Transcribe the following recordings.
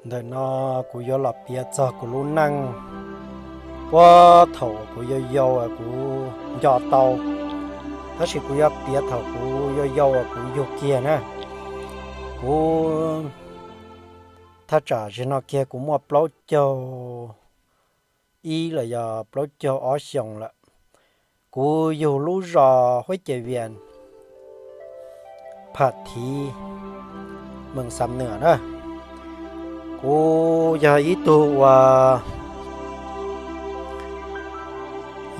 Ntawm no kuv yuav los piav txog kuv lub neej puag thaum kuv yau yau kuv nco tau, tab sis kuv yuav piav thaum kuv yau yau kuv yug kiag na. Kuv thaj tsam zim no kiag kuv muaj plaub caug ib los yog plaub caug ob xyoos lawm. Kuv yug lub zos Huab Ces Vias, Pham Thiv, Mees Xam Nwam na. Kuv yog ib tug uas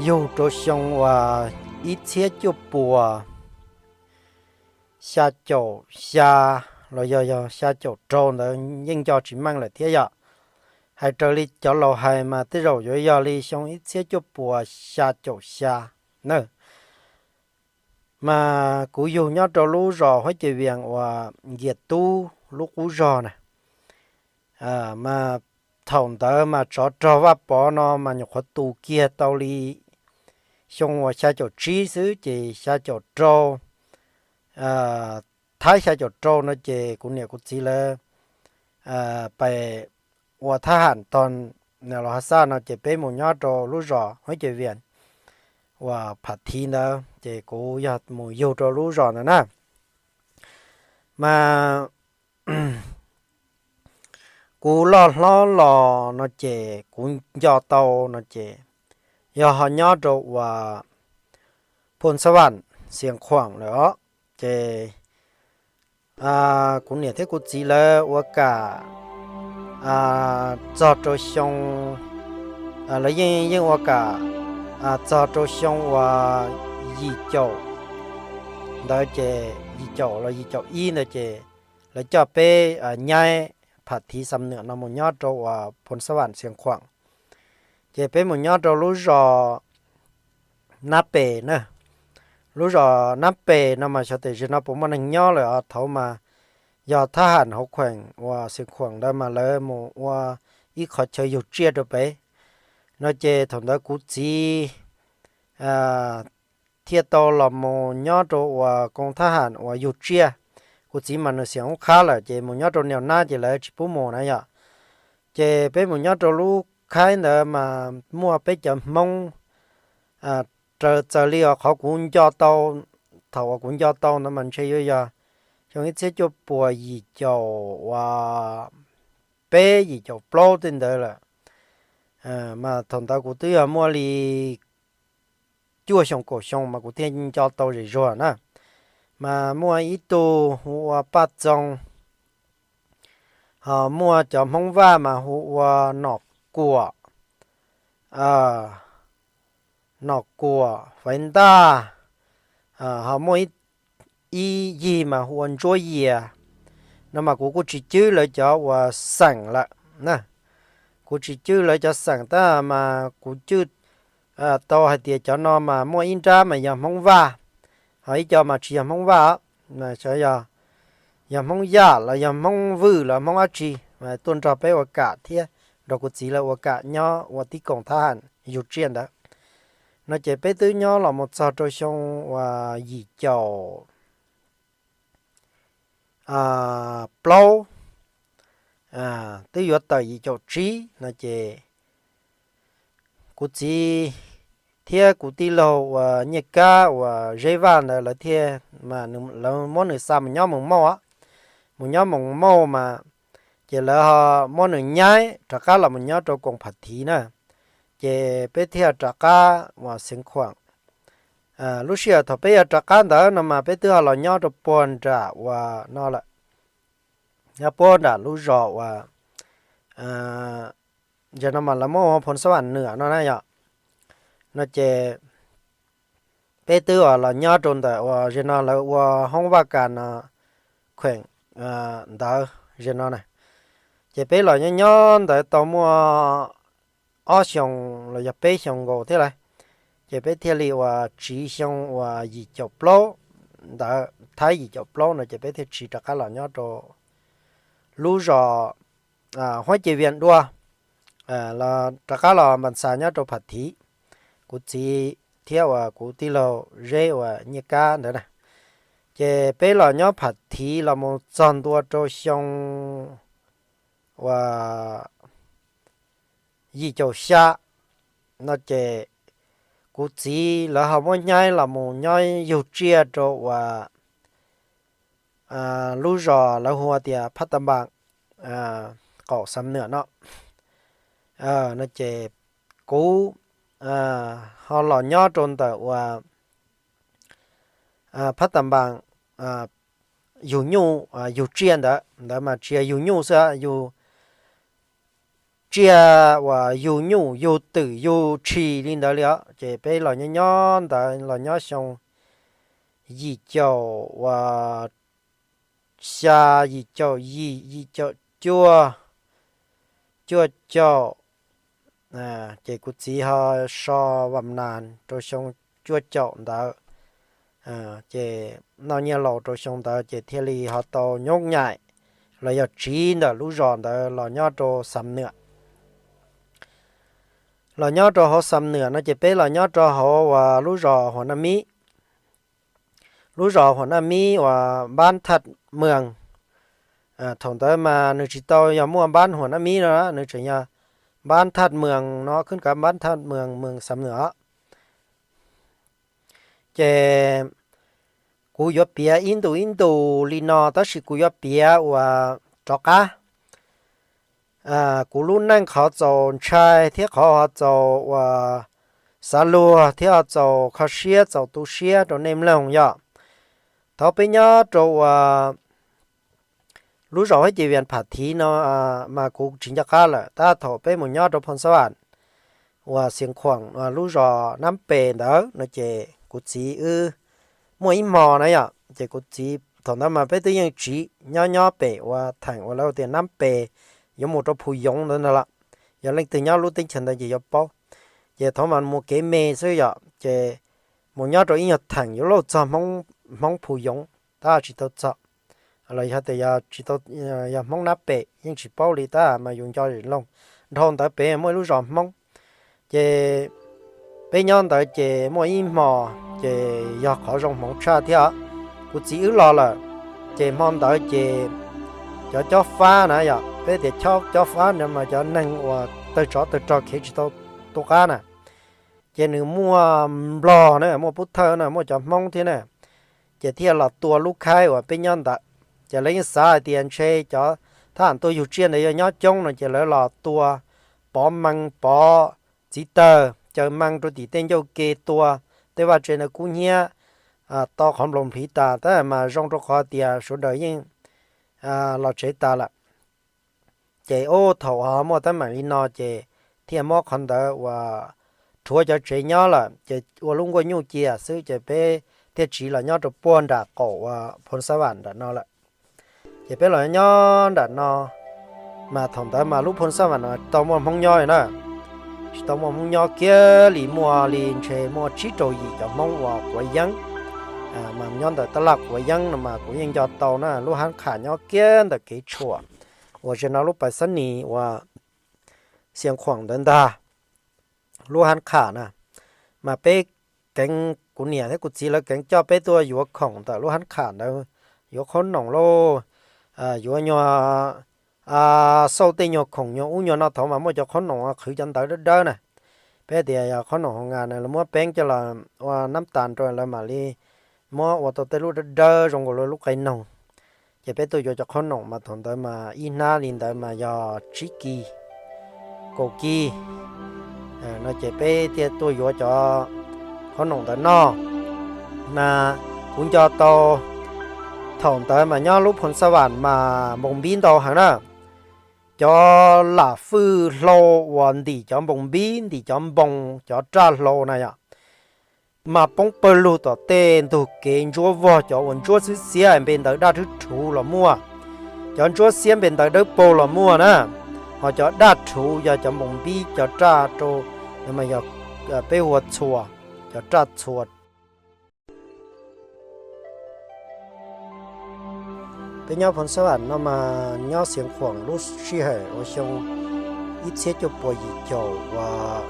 yug rau xyoo uas ib txhiab cuaj puas xya caum xya los yog yog xya caum rau ntawd, yeej nco tsis meej lawm thiab yom. Hais raws li cov laus hais mas tej zaum yuav yog li xyoo ib txhiab cuaj puas xya caum xya na. Mas kuv yug nyob rau lub zos Huab Ces Vias uas Nkias Tub lub qub zog na. Mas thaum ntawd mas tsov rog Vaj Pov no mas nyuam qhuav tu kiag tau li xyoo uas xya caum tsib xwb ces xya caum rau, thab xya caum rau no ces kuv niam kuv txiv lawv pais ua thab ham tog los ha xaj no ces peb mus nyob rau lub zos Huab Ces Vias uas Pham Thiv ntawd ces kuv yog mus yug rau lub zos ntawd na. Mas kuv loj hlob los no ces kuv nco tau no ces yog ho nyob rau uas Phoos Xab Vam Xias Khuam lawm os. Ces kuv niam thiab kuv txiv lawv ua kam txog rau xyoo, lawv yeej yeej ua kam txog rau xyoo uas yim caum ntawd ces yim caum los yim caum ib ntawd ces lawv coj peb nyaib Pham Thiv Xam Nwam no mus nyob rau uas Phoos Xab Vam Xias Khuam. Ces peb mus nyob rau lub zos Nab Pes na. Lub zos Nab Pes no mas xyov tam sim no puas muaj neeg nyob lawm os. Thaum mas yog thab ham hauv khueem uas Xias Khuam ntawd mas lawv mus ua ib qhov chaw yug tsiaj rau peb no ces thaum ntawd kuv txiv thiaj tau los mus nyob rau uas koom thab ham uas yug tsiaj. Kuv txiv mas nws xiam oob qhab lawm ces mus nyob rau Nias Nab ces lawv tsis pub mus na yom. Ces peb mus nyob rau lub khaib ntawd mas muaj peb cov Hmoob raws txaws li os. Qhov kuv nco tau, thaum uas kuv nco tau ntawd mas ntshe yuav yog xyoo ib txhiab cuaj puas yim caum uas peb yim caum plaub tej ntawd lawm. Mas thaum ntawd kuv twb yog muaj li cuaj xyoo kaum xyoo mas kuv thiaj nco tau zem zuag na. Mas muaj ib tug hu ua Paj Txoo, ho muaj cov Hmoob Vaj mas hu ua Nom Kuam, Nom Kuam Faiv Ntaj, ho muaj ib yig mas hu ua Ntsuab Yias. No mas kuv kuj tsis cwb lawv cov uas xeem lawm na. Kuv tsis cwb lawv cov xeem tab mas kuv cwb tau hais tias cov no mas muaj ib nrab mas yog Hmoob Vaj, ho ib co mas tsis yog Hmoob Vaj, yog Hmoob Yaj los yog Hmoob Vwj los Hmoob dab tsi tuaj nrog peb ua kam thiab nrog kuv txiv lawv ua kam nyob ua tib koom thab ham yug tsiaj ntawd. No ces peb twb nyob los mus txog rau xyoo uas yim caum plaub, twb yuav tawm yim caum tsib no ces kuv txiv thiab kuv tij laug uas Nyiaj Kab uas Zeb Vaj ntawd lawv thiaj, lawv muab nws xa mus nyob Moos Mauj, mus nyob Moos Mauj mas ces lawv ho muab nws nyaib rov qab los mus nyob rau koom Pham Thiv na. Ces peb thiaj rov qab uas Xeev Khuam. Lub sij hawm thaum peb yuav rov qab ntawd no mas peb twb ho los nyob rau puag nram uas no lawm, nyob puag nram lub zos uas, zaum no mas lawv muab ua Phoos Xab Vam Nwam no na yom. No ces peb twb uas los nyob rau ntawm uas zaum no lawv ua hoob Vaj Kas no, kheem ntawd zaum no na. Ces peb los nyob nyob ntawd tau muaj ob xyoos los yog peb xyoos nkaus thiab lawm, ces peb thiaj li uas tsiv xyoo uas yim caum plaub ntawd, thab yim caum plaub no ces peb thiaj tsiv rov qab los nyob rau lub zos Huab Ces Vias dua, los rov qab los npas xas nyob rau Pham Thiv. Kuv txiv thiab uas kuv tij laug Zeb uas Nyiaj Kab ntawd na, ces peb los nyob Pham Thiv los mus txog ntua rau xyoo uas yim caum xya no ces kuv txiv lawv ho muab nyaib los mus nyob yug tsiaj rau uas lub zos lawv hu tias Phab Tam Npas, qaum Xam Nwam no. No ces kuv ho los nyob rau ntawm uas Phab Tam Npas yug nyuj yug tsiaj ntawd, ntawd mas tsis yog yug nyuj xwb, yug tsiaj uas yug nyuj yug twm yug tshis li ntawd li os. Ces peb los nyob nyob ntawd los nyob xyoo yim caum uas xya, yim caum yim, yim caum cuaj, cuaj caum, ces kuv txiv ho so Vam Nas rau xyoo cuaj caum ntawd, ces noj nyiaj laus rau xyoo ntawd ces thiaj li ho tau nyoob nyaim los yog tsiv ntawm lub zos ntawd los nyob rau Xam Nwam. Los nyob rau hauv Xam Nwam no ces peb los nyob rau hauv uas lub zos Huam Naj Mib. Lub zos Huam Naj Mib uas npab Thaj Mws, thaum ntawd mas nws tsis tau yog muaj npab Huam Naj Mib no, nws tseem yog npab Thaj Mws no, khwb kav npab Thaj Mws, Mws Xam Nwam. Ces kuv yuav piav ib ntus ib ntus li no tab sis kuv yuav piav uas rov qab. Kuv lub neej qhov txaus ntshai thiab qhov ho txaus uas xav luag thiab ho txaus kho siab txaus tu siab rau nej mloog yom. Thaum peb nyob rau uas lub zos Huab Ces Vias Pham Thiv no mas kuv tsis nco qab lawm, tab thaum peb mus nyob rau Phoo Xab Vam uas Xiav Khuam lub zos Nab Pes ntawd no ces kuv txiv wb muaj ib hmo na yom, ces kuv txiv thaum ntawd mas peb twb yeej tsiv nyob nyob pem uas theem uas lawv tias Nab Pes, yuav mus rau Phu Yoov ntawd ntag lawm. Yog leej twg nyob lub teb chaws ntawd ces yuav paub. Ces thaum mas mus kev me xwb yom, ces mus nyob rau ib nyuag theem yuav luj txog Hmoob Phu Yoov tab tsis tau txog, los yog tias yog Hmoob Nab Pes yeej tsis paub li tab mas yus nco zim loog. Dhau ntawd pem muaj ib lub zos Hmoob, ces peb nyob ntawd ces muaj ib hmo ces yog qhov zoo hmoov tshaj thiab. Kuv txiv wb los lawm, ces hmo ntawd ces cov cob fab na yom, peb tias cob fab no mas cov neeg uas tawg tsov tawg rog khiav tsis tau tu qab na, ces nws muaj nplog na, muaj pub thawj na, muaj cov Hmoob thiab na, ces thiaj los tua lub khaib uas peb nyob ntawd. Ces lawv yeej xav hais tias ntshe cov thab ham tuaj yug tsiaj ntawd yuav nyob coob no ces lawv los tua pov mee pov txiv tawg caw mee rau tim tej ncauj ke tua tej vaj tse ntawd kub hnyiab, tau qhov nplaum npliv tas tab mas zoo rau qhov tias sawv daws yeej los tsev tas lawm. Ces ub thaum ho muaj teeb meem li no ces thiaj muab qhov ntawd uas rhuav cov tsev nyob lawm ces ua lub nkuaj nyuj cia xwb ces peb thiaj tsiv los nyob rau puag nram qaum uas Phoo Xab Vam nram no lawm. Ces peb los nyob nram no, mas thaum ntawd mas lub Phoo Xab Vam no tsis tau muaj Hmoob nyob li na, tsis tau muaj Hmoob nyob kiag li, muaj li ntshe muaj tsib rau yim cov Hmoob uas quav yeeb, mas nyob ntawm tab laj quav yeeb no mas kuv yeej nco tau na, lub hab qham nyob kiag ntawm kev tshuam uas ze no lub pais xab nis uas Xiav Khuam ntawd ntag. Lub hab qham na, mas peb keev, kuv niam thiab kuv txiv lawv keev coj peb tuaj yuav khoom ntawm lub hab qham ntawd, yuav qhob noom lauj, yuav nyuag xauj tej nyuag khoom nyuag ub nyuag no, thaum mas muaj cov qhob noom qhwv cov ntawv dawb dawb na. Peb tias yog qhob noom hoo nga na, lawv muab peeb coj los ua nab tas rau lawv mam li muab ua tau tej lub dawb dawb zoo nkaus li lub qe noog. Ces peb tuaj yuav cov qhob noom mas thaum ntawd mas ib hnab li ntawd mas yog tsib kis, kaum kis no ces peb thiaj tuaj yuav cov qhob noom ntawd noj. Mas kuv nco tau thaum ntawd mas nyob lub Phoo Xab Vam mas npoos npib ntau heev na. Cov lam fwj hlau uas ntim cov npoos npib, ntim cov npoos, cov raj hlau na yom, mas poob pawg lug tom tej ntug kev ntsuab vog, cov uas ntsuab xiab xiab npe ntawv daj rhwb rhuv los muaj, cov ntsuab xiab npe ntawv dawb paug los muaj na, ho cov daj rhuv yog cov npoos npib cov raj rau, mas yog peb hu ua txhua, cov raj txhua. Peb nyob Phoo Xab Vam no mas nyob Xiav Khuam lub sij hawm uas xyoo ib txhiab cuaj puas yim caum uas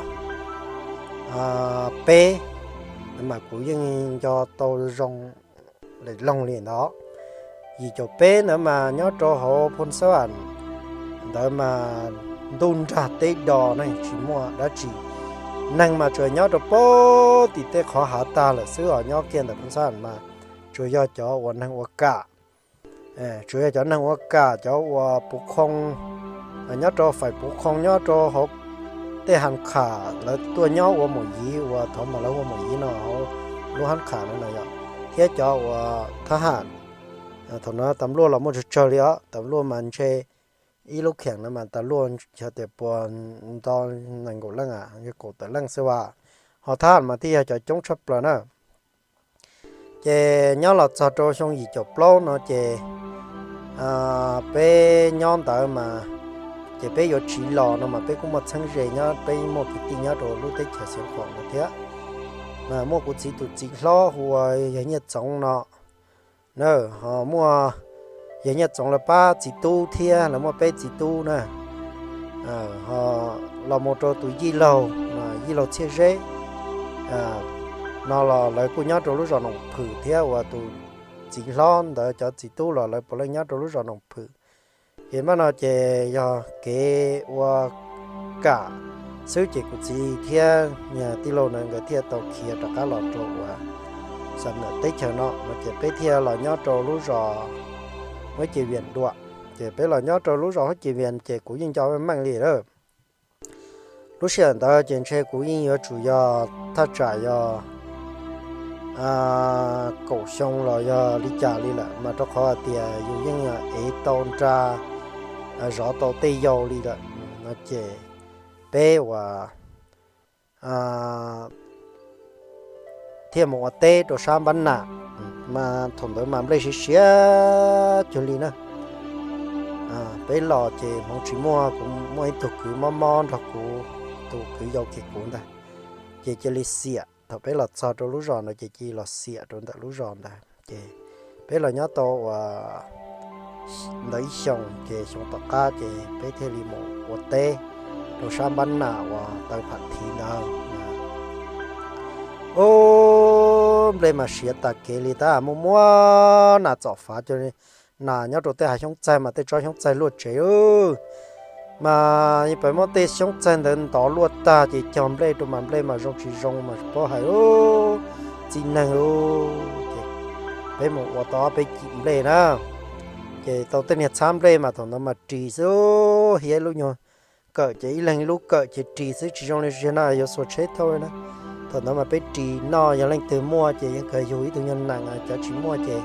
peb, mas kuv yeej nco tau zoo loog li ntawd. Yim caum peb ntawd mas nyob rau hauv Phoo Xab Vam ntawd mas ntuj nrag teb do ne, tsis muaj dab tsi. Neeg mas tsuas nyob rau pem tim tej qhov hav tag lawm xwb os, nyob kiag ntawm Phoos Xab mas tsuas yog cov uas neeg ua kam, tsuas yog cov neeg ua kam, cov uas puv qhoo, nyob rau fais puv qhoo, nyob rau hauv tej has qham lawv tuaj nyob ua maum yiv uas thaum mas lawv ua maum yiv no hauv lub has qham no no yog, thiab cov uas thab ham. Thaum no tas luaj los muaj tsawg tsawg li os, tas luaj mas ntshe ib lub kheem no mas tas luaj xyov tias puas nto nees nkaum leej, kaum tawm leej xwb as. Ho thab ham mas thiaj yog cov coob tshaj plaws na. Ces nyob los txog rau xyoo yim caum plaub no ces peb nyob ntawd mas, ces peb yuav tsiv los no mas peb kuj muaj txheeb ze nyob, peb muaj kwv tij nyob rau lub teb chaws Xiav Khuam no thiab. Mas muaj kuv txiv tus txiv hlob hu ua yawg Nyiaj Txoov no na, ho muaj yawg Nyiaj Txoov lawv pab txiv tub thiab, lawv muaj peb txiv tub na. Ho los mus rau tus yij laug, yij laug Txhiaj Zeb no los lawv kuj nyob rau lub zos Noom Phwm thiab, uas tus txiv hlob ntawd cov txiv tub los lawv puav leej nyob rau lub zos Noom Phwm. Ces mas no ces yog kev ua kam xwb ces kuv txiv thiab tij laug na nkawd thiaj tau khiav rov qab los rau uas xam nam teb chaws no no ces peb thiaj los nyob rau lub zos Huab Ces Vias dua. Ces peb los nyob rau lub zos Huab Ces Vias ces kuv yeej nco meej meej li lawm. Lub sij hawm ntawd ces ntshe kuv yeej yuav tsum yog thaj tsam yog kaum xyoo los yog li cas li lawm mas rau qhov hais tias yus yeej ev tau nra, zov tau tej yau li lawm no ces peb uas thiaj mus ua teb rau sab Npab Nam. Mas thaum ntawd mas nplej siav siav cuag li na. Peb los ces hmoov tsis muaj, kuv muaj ib tug kwv mob mob nrog kuv, tus kwv yau kiag kuv ntag, ces cia li xiam. Thaum peb los txog rau lub zos ntawd ces cia li los xiam rau ntawm lub zos ntawd ces peb los nyob tau uas ntawd ib xyoos ces xyoo tom qab ces peb thiaj li mus ua teb rau sab Npab Nam uas taw pham thiv ntawd. Ub, nplej mas siav tas kev li, tab muaj muaj nas txom fav, cov nas nyob rau tej hav xyoob txaig mas tej tsob xyoob txaig luaj tsev. Mas peb muab tej xyoob txaig ntawd ntov luaj tag ces cog nplej rau mas nplej mas zoo tsis zoo mas paub hais, txi neeg. Ces peb mus ua tau ob peb cim nplej na, ces tau tej niag txhab nplej mas thaum ntawd mas ris xwb, hiab lub nyuag kawm ces ib leeg ib lub kawm ces ris xwb, tsis zoo li tsis na yuav xuas tsheb thauj li na. Thaum ntawd mas peb ris noj, yog leej twg muaj ces yeej kawg yug ib tug nyuag nees, cov tsis muaj ces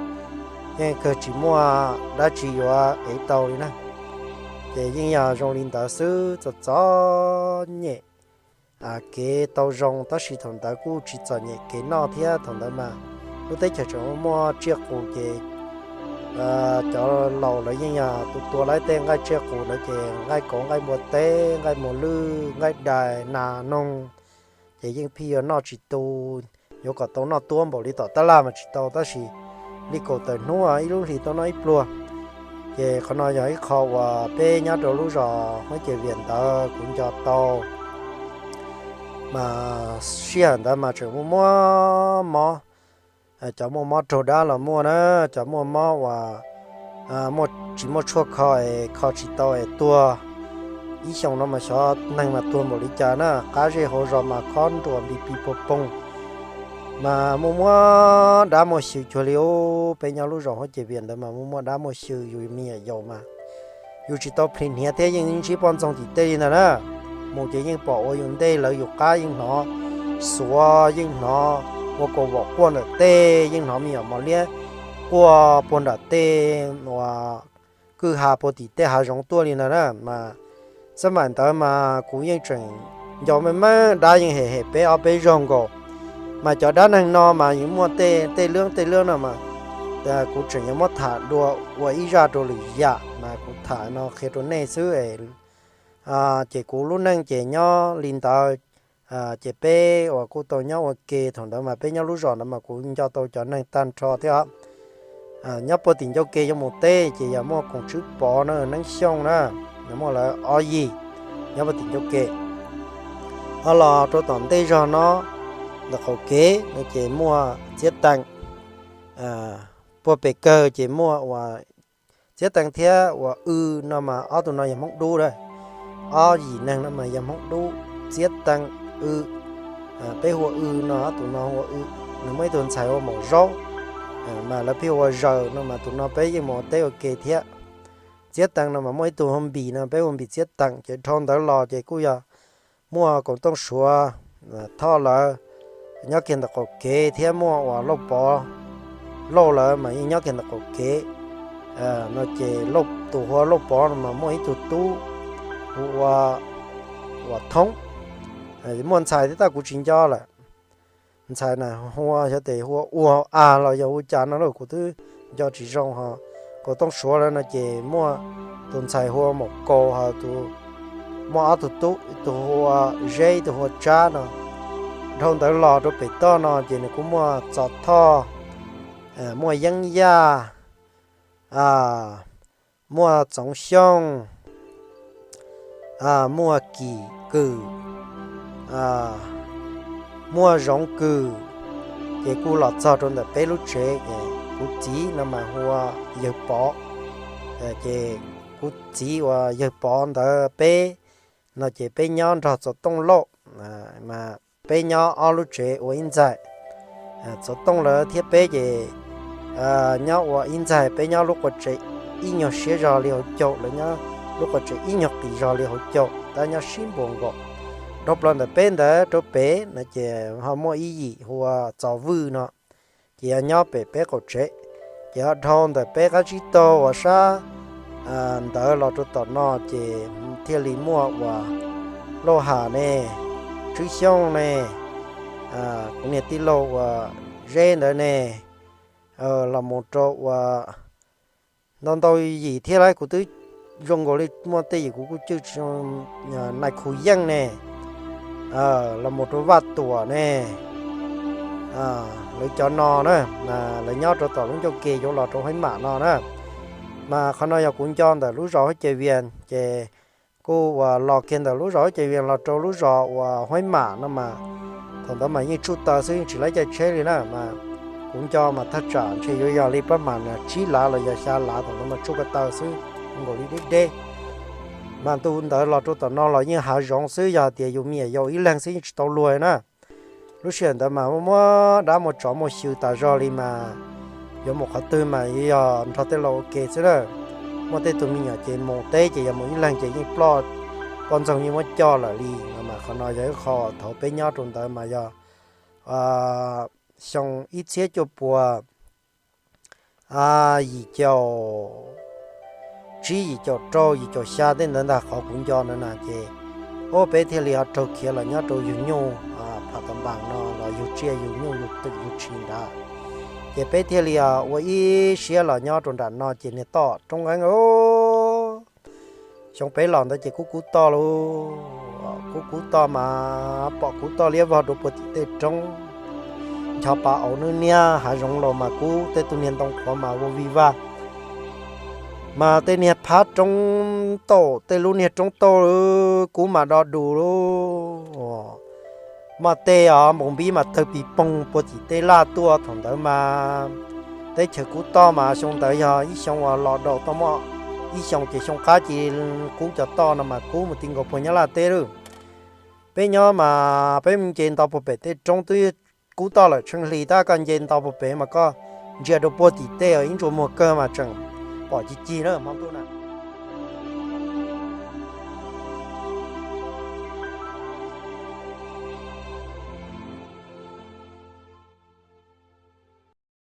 yeej kawg tsis muaj dab tsi yuav ev tau li na. Ces yeej yog zoo li ntawd xwb, txom txom nyem kev tau zoo, tab sis thaum ntawd kuj tsis txom nyem kev noj thiab. Thaum ntawd mas lub teb chaws tseem muaj tsiaj qus ces cov laus lawv yeej yog tus tua laib tej nqaij tsiaj qus ntawd ces nqaij kauv, nqaij npua teb, nqaij muas lwj, nqaij dais, nas noog, ces yeej pheej yuav noj tsis tu. Yuav kom tau noj tuab npaum li tom tab laj mas tsis tau, tab sis li kaum tawm hnub ib lub hlis tau noj ib pluag. Ces qhov no yog ib qho uas peb nyob rau lub zos Huab Ces Vias ntawd kuv nco tau. Mas sij hawm ntawd mas tseem muaj muaj mob, cov muaj mob raug dab los muaj na, cov muaj mob uas tsis muaj tshuaj kho es kho tsis tau es tuag. Ib xyoos no mas xyov neeg mas tuag npaum li cas na, qab zej hauv zos mas khob nruas npis pis puag poog. Mas muaj muaj dab muaj xyw cuag li ub, peb nyob lub zos Huab Ces Vias ntawd mas muaj muaj dab muaj xyw, yus me nyuam yaus mas yus tsis tau plhis hniav thiab yeej ntsib poj ntxoog tim tej li ntag na. Mus ces yeej pom ua yus ntej lawv yus qab, yeej hnov xuav, yeej hnov ua kaus vom quaj ntawm tej, yeej hnov me nyuam mos liab quaj puag nram tej uas kwj ha puag tim tej hav zoov tuaj li ntag na. Mas xab maim ntawd mas kuv yeej tseem nco meej meej, dab yeej hem hem peb ob peb zaug nkaus. Mas cov dab neeg no mas yeej muaj tej tej lwb tej lwb no mas kuv tseem yuav muab tham dua ua ib zaj rau lwm yam, mas kuv tham no qhia rau nej xwb. Ces kuv lub neej ces nyob li ntawd. Ces peb uas kuj tau nyob ua ke, thaum ntawd mas peb nyob lub zos ntawd mas kuv nco tau cov neeg tag nrho thiab. Nyob puag tim ncauj ke yuav mus teb ces yog muaj Koom Tswb Pov na, Neeb Xyooj na, muaj lawv ob yig nyob puag tim ncauj ke. Ho los rau tom ntej zog no ntawm qaum kev no ces muaj Txiab Teem, puag pem kawg ces muaj uas Txiab Tees thiab uas W no mas ob tug no yog Hmoob Dub lawm. Ob yim neeg no mas yog Hmoob Dub, Txiab Tees, W. Peb hu ua W no, ob tug no hu ua W. Nws muaj ib tug ntxhais hu ua Maum Zaub, mas lawv pheej hu ua Zaws no mas tus no peb yeej mus ua teb ua ke thiab. Txiab Tees no mas muaj ib tug hu Npis no peb hu Npis Txiab Tees. Ces dhau ntawd los ces kuj yog muaj Koom Tooj Suav, Thoj lawv nyob kiag ntawm qaum kev thiab muaj uas Lauj Pov, Lauj lawv mas yeej nyob kiag ntawm qaum kev no ces tus hu ua Lauj Pov no mas muaj ib tug tub hu ua Thoob, muaj ntxhais thiab tab kuv tsis nco lawm. Ntxhais na hu ua, xyov tes hu ua Ua A los yog ua cas no lauj, kuv twb nco tsis zoo ho. Koom Tooj Suav lawv no ces muaj tus ntxhais hu ua Maum Kaus ho, muaj ob tug tub, ib tug hu ua Zeb, ib tug hu ua Tsab no. Dhau ntawd los rau pem toj no ces nws kuj muaj Txos Thoj, muaj Yeeb Yaj, muaj Txoov Xyooj, muaj Kim Kwm, muaj Zoov Kwm. Ces kuj los txog rau ntawm peb lub tsev es kuv txiv no mas hu ua Yawg Pov. Ces kuv txiv uas Yawg Pov ntawd peb no ces peb nyob nrog Txoov Tooj Lauj, mas peb nyob ob lub tsev ua ib ntxaig. Txoov Tooj lawv thiab peb ces nyob ua ib ntxaig, peb nyob lub qua tsev ib nyuag siab zog li hauv caug, lawv nyob lub qua tsev ib nyuag qis zog li hauv caug, tab nyob sib npuas nkaus. Dhau plaws ntawm peb ntawd rau pem no ces ho muaj ib yim hu ua Txos Vwj no, ces yog nyob pem peb qaum tsev. Ces ho dhau ntawm peb qab tsib taug uas sab ntawd los rau tom no ces thiaj li muaj uas Lauj Ham ne, Tswb Xyooj ne, kuv niag tij laug uas Zeb ntawd ne, los mus rau uas ntau ntau yim thiab lauj, kuv twb zoo nkaus li muaj tej yim kuv kuj cwj tsis zoo, Nais Khu Yeej ne, los mus rau Vaj Tuam ne, lawv cov no na, lawv nyob rau tom lub ncauj ke yuav los rau Huaib Mam no na. Mas qhov no yog kuv nco ntawm lub zos Huab Cai Vias, ces kuj uas los kiag ntawm lub zos Huab Cai Vias los rau lub zos uas Huaib Mam no mas thaum ntawd mas yeej tsuj taws xwb, yeej tsis laib caij tsheb li na. Mas kuv nco mas thaj tsam ntshe yuav yog li pab mam tsib lav los yog xya lav, thaum ntawd mas tsuj ko taw xwb, nkaus li deb deb. Mas ntu ntawd los rau tom no los yeej hav zoov xwb, yog tias yus me nyuam yaus ib leeg xwb yeej tsis tau luag na. Lub sij hawm ntawd mas muaj dab muaj tsov muaj xyw tas zog li mas yuav mus qhov twg mas yuav yog nrog tej laus ua ke xwb na. Muaj tej tug me nyuam ces mus teb ces yog mus ib leeg ces yeej ploj, poj ntxoog yeej muab coj lawm li no. Mas qhov no yog ib qho thaum peb nyob rau ntawd mas yog xyoo ib txhiab cuaj puas yim caum tsib, yim caum rau, yim caum xya tej ntawd ntag, qhov kuv nco ntawd na. Ces ub peb thiaj li ho raug khiav los nyob rau yug nyuj Pham Tam Npas no los yug tsiaj yug nyuj yug tshis nrad. Ces peb thiaj li ua ib siab los nyob rau nram no ces niag toj roob nqeeb. Xyoo peb los ntawd ces kub kub toj lauj, kub kub toj mas pom kub toj liab vog dua puag tim tej roob, ncho pa auv nwb niab hav zoov los mas kub tej tug niag ntoo qhuav mas ua vij vaj. Mas tej niag phab roob tauj, tej lub niag roob tauj kub mas do dus lauj. Maj tej os npaus npib mas tawg pis poog puag tim tej laj tuaj. Thaum ntawd mas teb chaws kub toj mas xyoo ntawd yog ib xyoo uas los daus tau muaj ib xyoos ces xyoo qab ces kub cov toj no mas kub mus ti nkaus puag Nyab Laj teb lawm. Peb nyob mas peb nce nto puag pem tej roob twb kub toj lawm tsheej hli tab koj nce nto puag pem mas koj ntsia rau puag tim tej ib ntsuas muag kawg mas tseem pom cig cig na hmo ntuj na.